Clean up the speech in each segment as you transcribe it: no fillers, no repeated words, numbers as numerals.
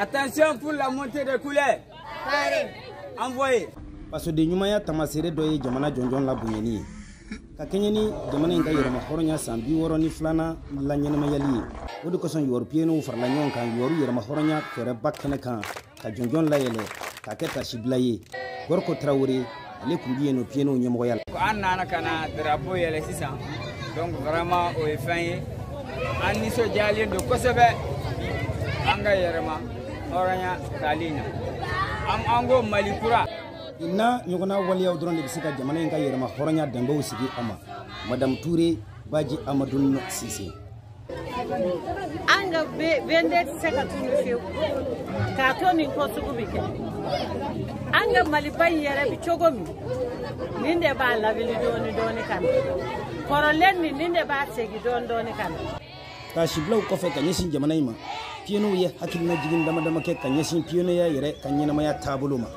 Attention pour la montée des couleurs. Envoyez. Fasoden ɲumanya tamaseere dɔ ye jamana jɔnjɔn labonyani ye ka kɛɲɛ ni jamana in ka yɛrɛma hɔrɔnya san 62nan la ɲɛnamayali ye. O de kosɔn Youwarou pionniers farala ɲɔgɔn kan Youwarou yɛrɛma hɔrɔnya fɛɛrɛba kɛnɛ kan ka jɔnjɔn layɛlɛ k'a kɛ tasibila ye. Gorko Tarawele, ale tun bɛ yen nɔ pionniers ɲɛmɔgɔya la. An nana ka na drapeau yɛlɛ sisan, donc vraiment o ye fɛn ye, an nisɔndiyalen don kosɛbɛ an ka yɛrɛma hɔrɔnya tali na. An ko Mali kura. Na ɲɔgɔnna waleyaw dɔrɔn de bɛ se ka jamana in ka yɛrɛma hɔrɔnya danbew sigi a ma. Madame Touré Baji Amadou Cissé. An ka bende tɛ se ka tunu fiyewu k'a to nin ko sugu bɛ kɛ. An ka Maliba in yɛrɛ bɛ cogo min, nin de b'a lawuli dɔɔni dɔɔni ka na. Kɔrɔlen nin de b'a segin dɔɔni dɔɔni ka na. Taasibilaw kɔfɛ ka ɲɛsin jamana in ma, pionniers ye hakilina jigin dama dama kɛ ka ɲɛsin pionnier yɛrɛ ka ɲɛnamaya taabolo ma.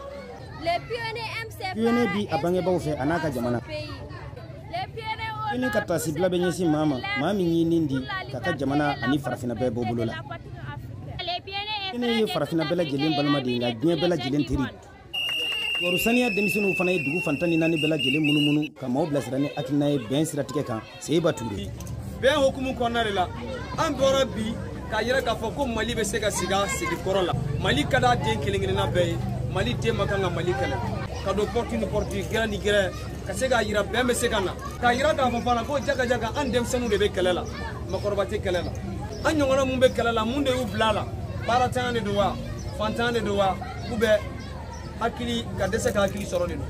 Pionnier bi a bangebaaw fɛ a n'a ka jamana. Pionnier ka taasibila bɛ ɲɛsin maa ma, maa min y'i nin di k'a ka jamana ani farafinna bɛɛ bɔ bolo la. Pionnier ye farafinna bɛɛ lajɛlen balima de ye, nka diɲɛ bɛɛ lajɛlen teri. Youwarou saniya denmisɛnninw fana ye dugu fantan ni naani bɛɛ lajɛlen munumunu ka maaw bilasira ni hakilina ye bɛn siratigɛ kan. Seyba Toure. Bɛn hukumu kɔnɔna de la, an bɔra bi k'a yira k'a fɔ ko Mali bɛ se ka sigi a sigikɔrɔ la. Mali ka d'a den kelen kelenna bɛɛ ye. Mali den ma kan ka Mali kɛlɛ ka don porte ni porte, gɛrɛ ni gɛrɛ, ka se k'a yira bɛn bɛ se ka na, k'a yira k'a fɔ fana ko jaga jaga an denmisɛnninw de bɛ kɛlɛ la, makɔrɔba tɛ kɛlɛ la. An ɲɔgɔnna mun bɛ kɛlɛ la, mun de y'u bila a la? Baaratanya de don wa, fantan de don wa, ou bien hakili ka dɛsɛ ka hakili sɔrɔ de don.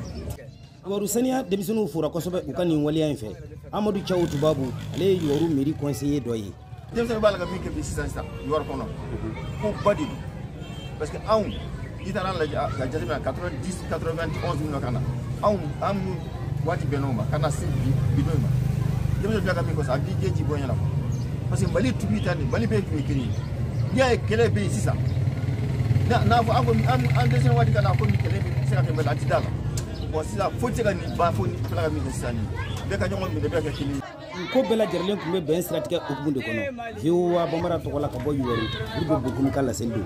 Youwarou saniya denmisɛnninw fora kosɛbɛ u ka nin waleya in fɛ. Amadou Thiaw Tubabu, ale ye Youwarou mairie conseiller dɔ ye. Denmisɛnnin b'a la ka min kɛ bi sisan sisan Youwarou kɔnɔ, ko ba de don, parce que anw i taara lajɛ ka jateminɛ 90 91 ninnu ka na, anw an waati bɛnn'o ma ka na se bi don in ma. Denmisɛnnin filɛ ka min kɛ sisan, a b'i jɛ ji bɔ ɲɛna quoi, parce que Mali tubi ta nin Mali bɛɛ tun ye kelen ye. N'i y'a ye kɛlɛ bɛ yen sisan, n'a fɔ an ko an dɛsɛra waati ka na ko nin kɛlɛ bɛ se ka kɛ Mali la, an ti da la. Bon sisan foyi tɛ se ka nin ban fo ni filɛ ka min kɛ sisan nin, bɛɛ ka ɲɔgɔn minɛ, bɛɛ ka kɛ kelen ye. Nin ko bɛɛ lajɛlen tun bɛ bɛn siratigɛ hukumu de kɔnɔ. VOA Bambara tɔgɔ la ka bɔ Youwarou, Modibo Bocoum ka laseli don.